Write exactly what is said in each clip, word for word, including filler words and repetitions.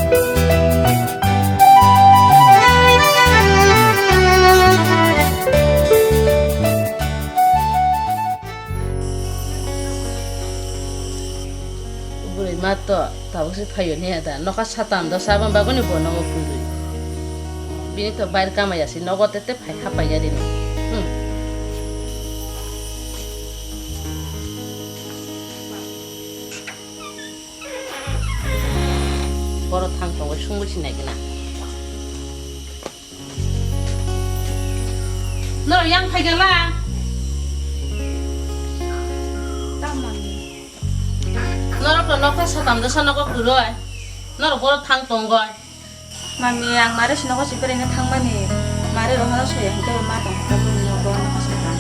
Bwrwi ma to tabuk se phaio niya da. Nokha satam da sabon bagoni bo nogo kwrwi. Bini to bair kamaya se nogo tete phai hapaiya rino. Hmm. Boro thang tongwi sungwi sinai gana. Norok yang phai gala. Norok to nokha satam da sanogo kwrwi. Norok boro thang tongoi. Mami, ang mare sinogo si bereng thangmani. Mare rohano soya hingke ma tong kha boni nogo nokha satam.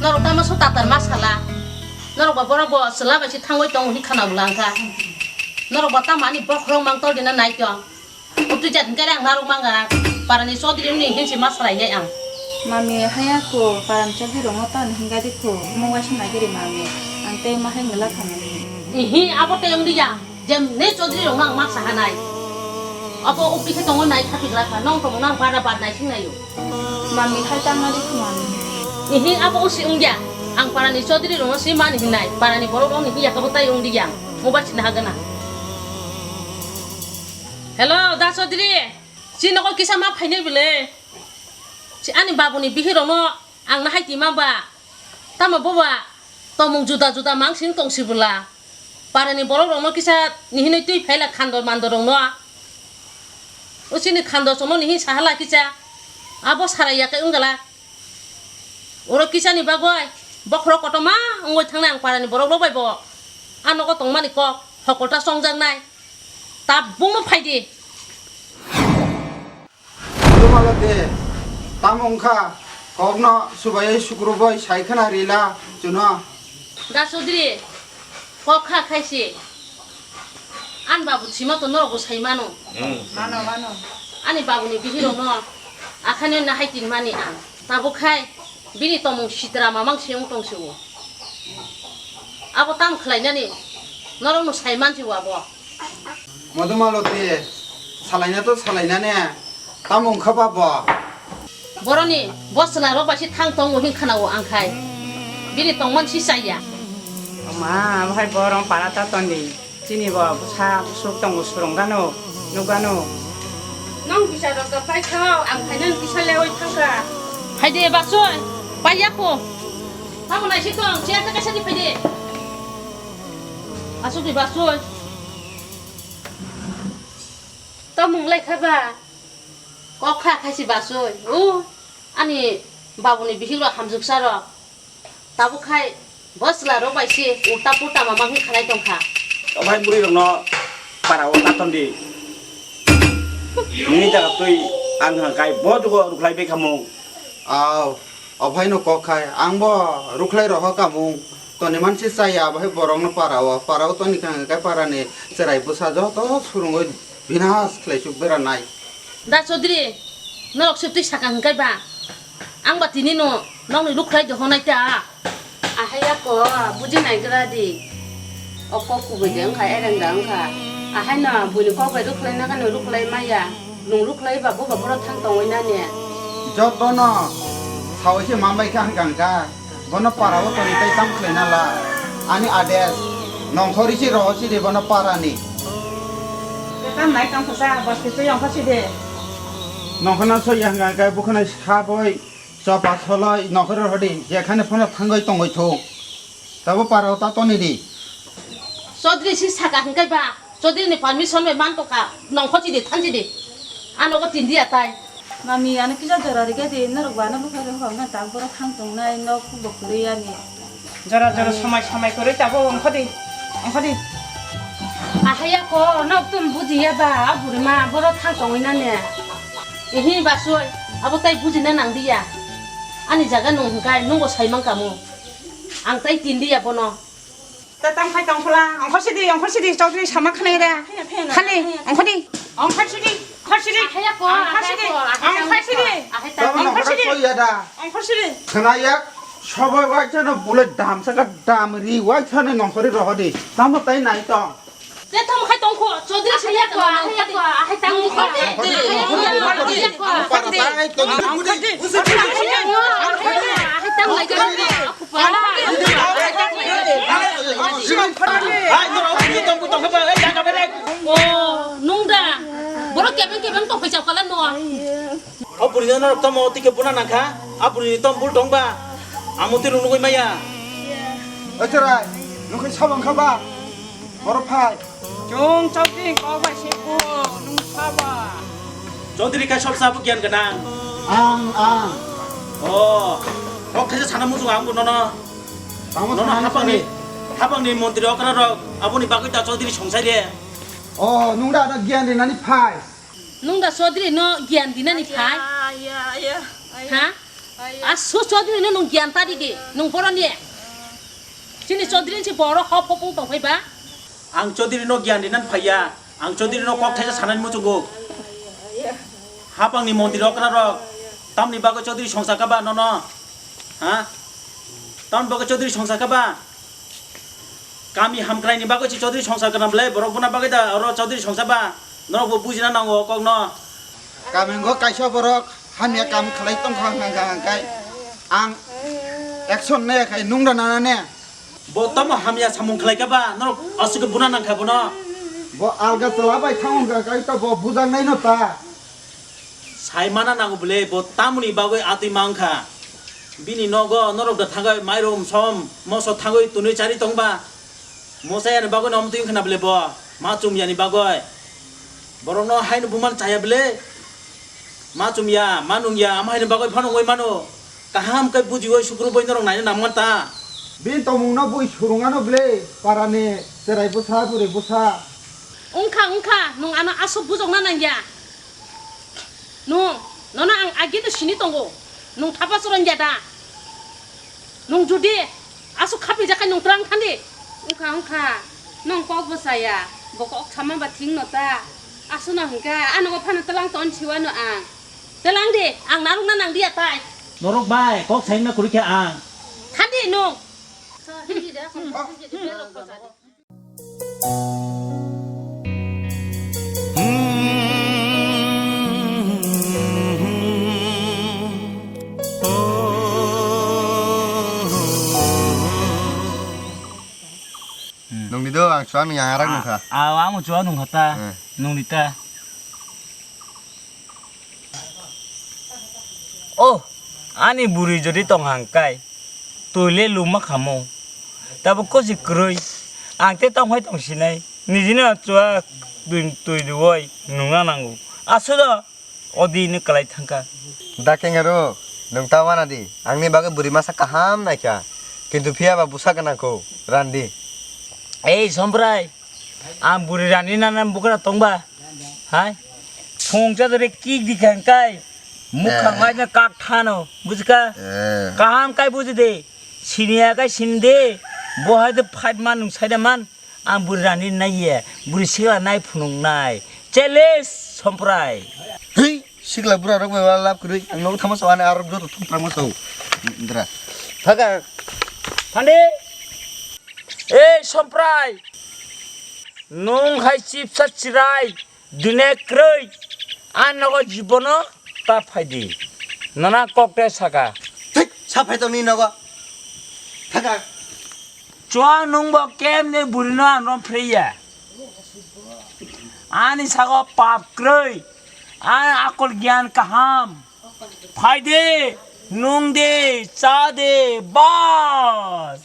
Norok tamo so tatar ma sala. Norok ba borok bo chwla bai se thangwi tongo hinwi khana bwla wngkha. Norok ba tamo ani bokhorok mang tol dina nai tong. Utui jat hinkhe ang narwk mangara. Parani chodri wngni hinse ma swlainai ang. Mami, haya kho, parani chodri rokno tani hinga di kho. Omo waisa nai giri mami. Ang tei ma hai ngwla kha mami. Ihi, abo tei wngdi ya. Jemni chodri rokno ang ma saha nai. Abo upi khe tongo nai kha tikla kha. Nong tongmano ang bara bar nai sing naio. Mami hai tangna di kho mami. Ihi abo usi wngya. Ang parani chodri rokno si mani hinai. Parani borok rokni hiya kabo tai wngdi yang. Mobile sina hagana. Hello, da chodri. Si nogo kisa ma phainai bwle. Si ani babuni bihirokno ang na hai tima ba. Tamo boba tomung juda juda mang sing tong si bwla. Parani borok rokno kisa nihinwi twi phaila khando mando rokno. Usini khando sono nihin sahala kisa. Abo sarai yakai wngala. Oro kisani bagwi bokhorok kotorma wngwi thangnai ang parani borok rok bai bo. A nogo tongmani kok hokolta chongjaknai. Tabukno phaidi. Malate, tamo wngkha kokno subaiwi sukrubwi sai khna rila chuno. Da Chaudhary, kok kha khaisi. Ani babu thwima to norokbo sai mano. Hmm. Mano, mano. Ani babuni bihirokno akhani nahai tinmani ang. Tabuk khai bini tomung sitra mamang se wng tong se o. Abo tamo khlainani norokno sai mansi o abo. Madhumalati, salaina to salaina ne, tamo wngkha ba bo? Boroni bo chwla rok bai se thang tongo hin khana o ang khai. Bini tongmani si chaya. Ma, bahai borong para ta tondi. Chini bo bwsa bwswk tongo, swrwng gano, nuk gano. Nong bisa rok da pai kha, ang phainani kisa lewi thangkha. Phaide basoi, pai yakho. Tamo naisi tong, chair ta kaisa di phaide. Asuk di basoi. Tamo wng lai kha ba? Kok kha khaisi basoi. O, ani babuni bihik rok hamjwksa rok. Tabuk khai bo chwla rok bai se ulta pulta mamang wng khanai tong kha. O bhai, bwrwi rokno para o taton di. Nini jaga twi ang hwnka kai bo jugo rukhlai bai khamung. Aw, o bhai no kok khai ang bo rukhlai roho kamung. Toni mansi chaya bahai borok no para o, para o toni kha hwnka kai para ni chwrai bwsa joto surungoi binas khlai suk bera nai. Da Chaudhary, norok se twi saka hwnkai ba? Ang ba tini no nokni rukhlai dohonai ta. Ahai ako, buji nai gra di. O kok kubui de wngkha, ereng da wngkha. Ahai no buini kok bai rukhlai na kano rukhlai maya. Nung rukhlai ba bo ba boro thang tongwi nani. Joto no sawi se mambai kha hwnkha hwnkha. Bono para o toni tai tam khlaina la. Ani ades. Nongkhor isi roho sidi bono para ni. Tam nai tong kha sa, bas khe twi ongkha sidi. Nongkhor no so yang ga kai bukhana saboi chopa soloi nongkhor roho di. Jekhane phano thangoi tongoi thung. Tabo para o ta toni di. Chaudhary si saka hingkai ba. Chaudhary ni permission bai man tongkha, nongkho chidi, than chidi. Ano go tindiya tai. Mami, ano kisa jora rikhe di, norok ba ano bukhai rok hokna tak borok thang tongnai, nok bo kwrwi ani. Jora jora Mami. Samai samai kwrwi tabo ongkho di, ongkho di. Ahaya ko, nok tun bujiya ba, a burima, borok thang tongwi nani. Ihi basoi, abo tai bujina nangdiya. Ani jaga nung hingkai, nungbo saimang kamo. Ang tai tindiya bono. Ta tang khai tong khula, ongkhor sidi, ongkhor sidi, Chaudhary sama khnai da. Pheno, pheno, Khani, pheno. Ongkhor di. Ongkhor sidi, ongkhor sidi. Ahaya ko, Ongkhor ahaya sidi, ko, ahaya ongkhor ko, sidi. Ahaya ta. Tamo Ongkhor nongkhor sidi. Koi ya da. Ongkhor sidi. Khna ya, sobo wai chano bulai dam saka dam ri wai chano nongkhori roho di. Tamo tai nai tong. Te tamo khai tong kho, Chaudhary Ahaya saya ko, ko. O, nung da. Borok kebeng kebeng tongphai chapkala no. O bwrwino norok tamo tike buna nangkha. A bwrwini tom bul tongba. Amo twi rung nugui maya. Ochorai, nung khe sabang kha ba? Borok phai. Chwng chokding kok bai se bu nung saba. Chaudhary kha sop sabo giyan gwnang. Ang, ang. O, kok thaisa sana muchung ang bo nono. Tamo Nono sana hapangni, muchung. Hapangni montri okra rok aboni bagwi ta Chaudhary songsai de. O, nung da ada giyan rinani phai. Nung da Chaudhary no giyan dinani phai? Ya, ya, ya, ya. Ha? Ya. A su Chaudhary no nung giyan ta di di. Nung boroni. Chini Chaudhary ni si borok hop hop wng tong phai ba? Ang Chaudhary no giyan dinan phaiya, ang Chaudhary no kok thaisa sanani muchungo. Hapangni montri okra rok, tamni bagwi Chaudhary songsa kha ba nono? Ha? Tamni bagwi Chaudhary songsa kha ba? Kami hamkraini bagwi si Chaudhary songsa kana ble, borok buna bagwi da oro Chaudhary songsa ba? Norok bo bujina nango o kok no. Kami go kaisa borok hamya kam khlai tongkha hwnka hwnka hwnkai ang action nai khai nung da nana ne. Bo tamo hamya samung khlai kha ba, norok aswk buna nang kha bono. Bo alga chwla bai thang hwnka kai to bo bujang nai no ta. Sai mana nango bwle, bo tamoni bagwi atwi ma wngkha. Bini nogo norok da thangwi mairum som moso thangwi tunui chari tongba. Mosa yani bagwi no omtwi wngkha na bwle bo, ma chum yani bagwi. Borokno haino buman chaya bwle. Ma chum ya, ma nung ya, amo haino bagwi phano wngwi mano. Kaham khe bujiwi sukrubwi norok naina nangma ta. Bini tongmungno bui surungano bwle, parani cherai bwsa, bwrwi bwsa. Wngkha, wngkha, nwng ano aswk bujokna nangya. Nwng, nono ang agini sini tongo. Nwng thapa chorong ya da? Nwng jodi aswk khapri jakha nwng twlang thandi. Wngkha, wngkha. Nwng kok bo chaya. Bo kok sama ba thing no ta. Aswk no hwnkha. Ano bo phano twlang ton siwano ang. Twlang di, ang narwkna nang diya tai. Norok bai, kok saima kwrwi khe ang. Thandi nwng. Nungni do ang chuang nung yang arak nungkha. Ah, ah, amo chuang nungkha ta. Eh. Nungni ta. Oh, ani bwrwi jodi tong hang kai, twi le luma khamo. Tabuk kosi kwrwi, ang te tong hai tong sinai. Nijini achua twi, twi rwoi nungna nango. Asudo, odi ni kwlai thangkha. Da kengaro, nung ta wana di, angni bagwi bwrwi masa kaham naikha. Kintu phiya ba bwsa gwnang kho, randi. Ei Somprai, ang bwrwi rani nana bwkra tongba. Hai. Phung cha dore kik di khan kai. Mukhang hai na kak thano. Bujika? Eh. Kaham kai buji de. Siniya kai sin de. Bo hai de fight man nung sai de man. Ang bwrwi rani nai ye. Bwrwi sikla nai phunung nai. Challenge Somprai. Hei, sikla bura rok bai wala lab kwrwi. Ang nogo thama saw ani arok joto thum thangma saw. Indra. Thaka. Thandi. Ei Somprai. Nung hai chipsa chirai. Dine kwrwi, a nogo jibono ta phaidi. Nana kok te saka. Thik, sa phai tong ni nogo. Thaka. Chuang nung bo kem ni buri no ang rom phreya. Ani sago pap kwrwi. Ani akol gyan kaham. Phai de, nung de, cha de, bas.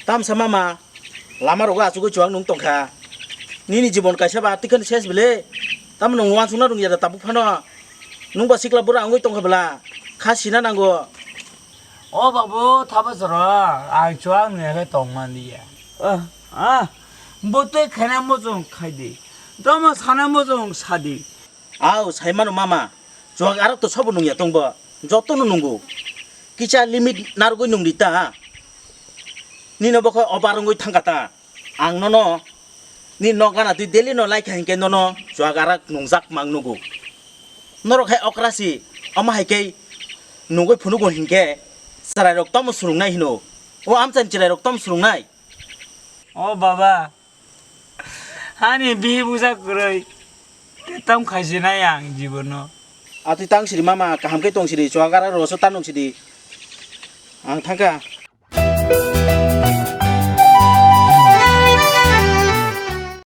Tamsa mama, lama rogo achugwi chuwak nung tongkha. Nini jibon kaisa ba twikhani ses bile. Tamo nung wansukna rungya da tabuk phano. Nung ba sikla bura wngwi tongkha bwla. Kha sina nango. O babu, thapa chwra, ang chuwak nungya khe tong man liya. Ah, ah, bo tei khaina muchung khai di. Tamo sana muchung sa di. Au, sai mano mama, chuwak arak to sabo nungya tong bo. Joto no nungo. Kisa limit narwgwi nung di ta. Nino bo khe obar wngwi thangkha ta. Ang nono ni nok gana twi daily no laikha hinkhe nono chuwak arak nungjak mang nugo. Norok hai okra si, Omo hai khe nugwi phunugo hinkhe chwrairok tamo swrwngnai hino? O amchaini chwrairok tamo swrwngnai? O baba, ani bihi busa kwrwi, tei tam khaijinai ang jibono. Atwi tang siri mama, kaham khe tong siri, chuagara roso tanung siri. Ang thangkha.